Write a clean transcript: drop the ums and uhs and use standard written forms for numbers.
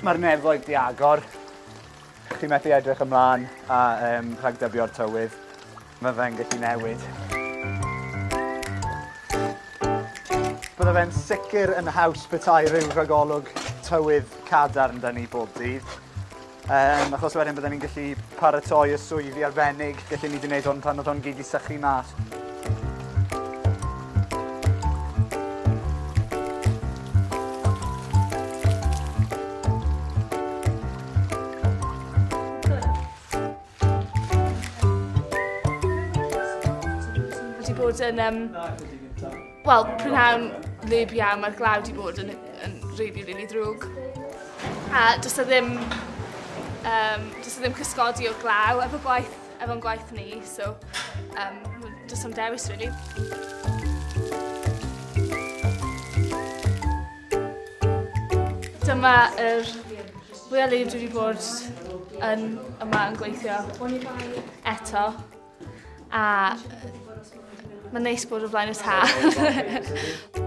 Mae'r nefoedd di agor. Chi methu edrych ymlaen a um, rhagdybio'r tywydd. Mae fe'n gallu newid. Bydde fe'n sicr yn haws petai rhyw rhagolwg tywydd cadarn da ni bob dydd. Um, achos wedyn bydden ni'n gallu paratoi y swyddi arbennig gallen ni wedi gwneud hwn pan oedd hwn gyd i sychu mas. Wedi bod yn, um, wel, prynhawn lyb iawn, mae'r glaw wedi bod yn, yn really, really ddrwg. A does e ddim, um, does e ddim cysgodi o'r glaw efo gwaith, efo'n gwaith ni, so um, does am dewis, really. Dyma yr fwyaf lif dwi wedi bod yn yma yn gweithio eto. A mae'n neis bod o flaen y tân.